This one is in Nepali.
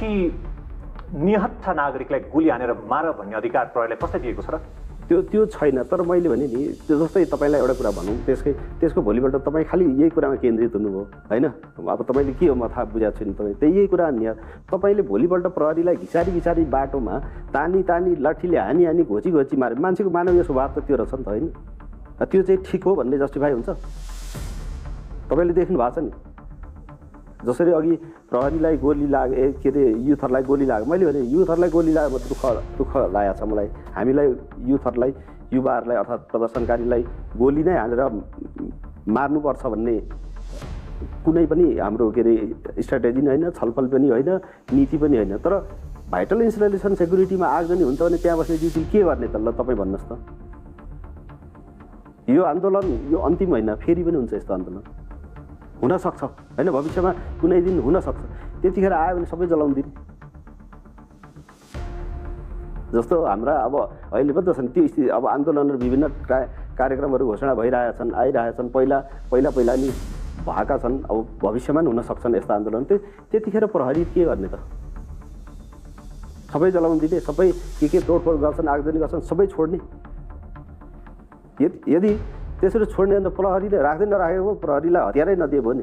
कि निहत्था नागरिकलाई गोली हानेर मार भन्ने अधिकार प्रहरीलाई कसलाई दिएको छ र? त्यो छैन। तर मैले भने नि जस्तै तपाईँलाई एउटा कुरा भनौँ, त्यसको भोलिपल्ट तपाईँ खालि यही कुरामा केन्द्रित हुनुभयो होइन। अब तपाईँले के हो म थाहा बुझाएको छैन। तपाईँ त्यही कुरा नि तपाईँले भोलिपल्ट प्रहरीलाई घिसारी बाटोमा तानी लाठीले हानी घोची मारे। मान्छेको मानवीय स्वभाव त त्यो रहेछ नि त होइन। त्यो चाहिँ ठिक हो भन्ने जस्टिफाई हुन्छ? तपाईँले देख्नु भएको छ नि जसरी अघि प्रहरीलाई गोली लाग्यो, के अरे युथहरूलाई गोली लाग्यो। मैले भने युथहरूलाई गोली लाग्यो दुःख लागेको छ मलाई। हामीलाई युथहरूलाई, युवाहरूलाई अर्थात् प्रदर्शनकारीलाई गोली नै हालेर मार्नुपर्छ भन्ने कुनै पनि हाम्रो के अरे स्ट्राटेजी नै होइन, छलफल पनि होइन, नीति पनि होइन। तर भाइटल इन्स्टलेसन सेक्युरिटीमा आगजनी हुन्छ भने त्यहाँ बस्ने ड्युटी के गर्ने त? ल तपाईँ भन्नुहोस् त। यो आन्दोलन यो अन्तिम होइन, फेरि पनि हुन्छ यस्तो आन्दोलन, हुनसक्छ होइन, भविष्यमा कुनै दिन हुनसक्छ। त्यतिखेर आयो भने सबै जलाउनु दिने जस्तो हाम्रा अब अहिले पो त छन् त्यो स्थिति। अब आन्दोलनहरू विभिन्न कार्यक्रमहरू घोषणा भइरहेछन्, आइरहेछन्, पहिला नि भएका छन्, अब भविष्यमा पनि हुन सक्छन् यस्ता आन्दोलन। त्यतिखेर प्रहरी के गर्ने त? सबै जलाउनु दिने, सबै के तोडफोड गर्छन्, आगजनी गर्छन्, सबै छोड्ने? यदि त्यसरी छोड्ने अन्त प्रहरीले राख्दै नराखेको, प्रहरीलाई हतियारै नदिए भयो नि।